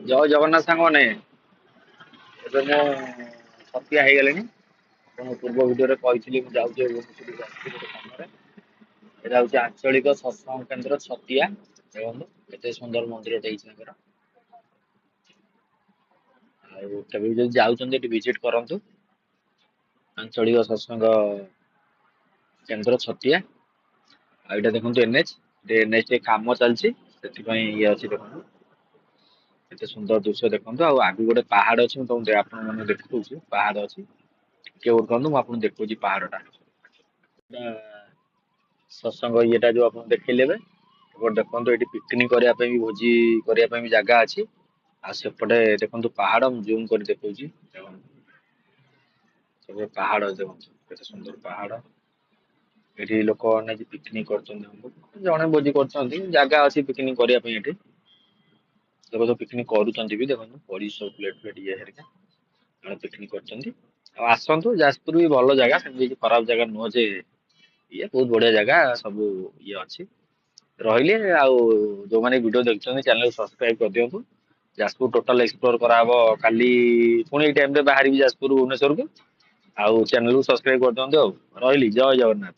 ଜୟ ଜଗନ୍ନାଥ ସାଙ୍ଗମାନେ। ଏବେ ମୁଁ ଛତିଆ ହେଇଗଲିଣି। ଆପଣଙ୍କ ପୂର୍ବ ଭିଡ଼ିଓରେ କହିଥିଲି ମୁଁ ଯାଉଛି ଭୁବନେଶ୍ୱରକୁ, ଆସିଛି ଗୋଟେ କାମରେ। ଏଇଟା ହେଉଛି ଆଞ୍ଚଳିକ ସତ୍ସଙ୍ଗ କେନ୍ଦ୍ର ଛତିଆ। ଦେଖନ୍ତୁ କେତେ ସୁନ୍ଦର ମନ୍ଦିରଟେ ହେଇଛି ତାଙ୍କର। ଆଉ କେବେ ବି ଯଦି ଯାଉଛନ୍ତି, ଏଠି ଭିଜିଟ୍ କରନ୍ତୁ, ଆଞ୍ଚଳିକ ସତ୍ସଙ୍ଗ କେନ୍ଦ୍ର ଛତିଆ। ଆଉ ଏଇଟା ଦେଖନ୍ତୁ ଏନ୍ଏଚ୍। ଏନ୍ଏଚ୍ ଟିକେ କାମ ଚାଲିଛି, ସେଥିପାଇଁ ଇଏ ଅଛି। ଦେଖନ୍ତୁ କେତେ ସୁନ୍ଦର ଦୃଶ୍ୟ ଦେଖନ୍ତୁ। ଆଉ ଆଗକୁ ଗୋଟେ ପାହାଡ ଅଛି, ମୁଁ ତମକୁ ଆପଣମାନଙ୍କୁ ଦେଖଉଛି। ପାହାଡ ଅଛି, ଟିକେ ୱେଟ୍ କରନ୍ତୁ, ମୁଁ ଆପଣଙ୍କୁ ଦେଖଉଛି ପାହାଡଟା। ସତ୍ସଙ୍ଗ ଇଏଟା ଯୋଉ ଆପଣ ଦେଖେଇଲେ ଏବେ, ଏପଟେ ଦେଖନ୍ତୁ, ଏଠି ପିକନିକ କରିବା ପାଇଁ ବି, ଭୋଜି କରିବା ପାଇଁ ବି ଜାଗା ଅଛି। ଆଉ ସେପଟେ ଦେଖନ୍ତୁ ପାହାଡ, ମୁଁ ଜୁମ୍ କରି ଦେଖଉଛି। ଦେଖନ୍ତୁ ସେପଟେ ପାହାଡ, ଦେଖନ୍ତୁ କେତେ ସୁନ୍ଦର ପାହାଡ। ଏଠି ଲୋକମାନେ ଆଜି ପିକନିକ କରୁଛନ୍ତି। ଦେଖନ୍ତୁ, ଜଣେ ଭୋଜି କରୁଛନ୍ତି। ଜାଗା ଅଛି ପିକନିକ କରିବା ପାଇଁ। ଏଠି ଲୋକ ସବୁ ପିକନିକ କରୁଛନ୍ତି ବି। ଦେଖନ୍ତୁ, ପଡିଛି ସବୁ ପ୍ଲେଟ ଫ୍ଲେଟ ଇଏ ହେରିକା। ଜଣେ ପିକନିକ କରୁଛନ୍ତି। ଆଉ ଆସନ୍ତୁ, ଯାଜପୁର ବି ଭଲ ଜାଗା, ସେମିତି କିଛି ଖରାପ ଜାଗା ନୁହଁ ଯେ ଇଏ। ବହୁତ ବଢିଆ ଜାଗା, ସବୁ ଇଏ ଅଛି ରହିଲେ। ଆଉ ଯୋଉମାନେ ଭିଡିଓ ଦେଖୁଛନ୍ତି, ଚ୍ୟାନେଲ ସବସ୍କ୍ରାଇବ କରିଦିଅନ୍ତୁ। ଯାଜପୁର ଟୋଟାଲ ଏକ୍ସପ୍ଲୋର କରାହବ କାଲି। ପୁଣି ଏଇ ଟାଇମରେ ବାହାରିବି ଯାଜପୁର ଭୁବନେଶ୍ୱରକୁ। ଆଉ ଚ୍ୟାନେଲକୁ ସବସ୍କ୍ରାଇବ କରିଦିଅନ୍ତୁ। ଆଉ ରହିଲି, ଜୟ ଜଗନ୍ନାଥ।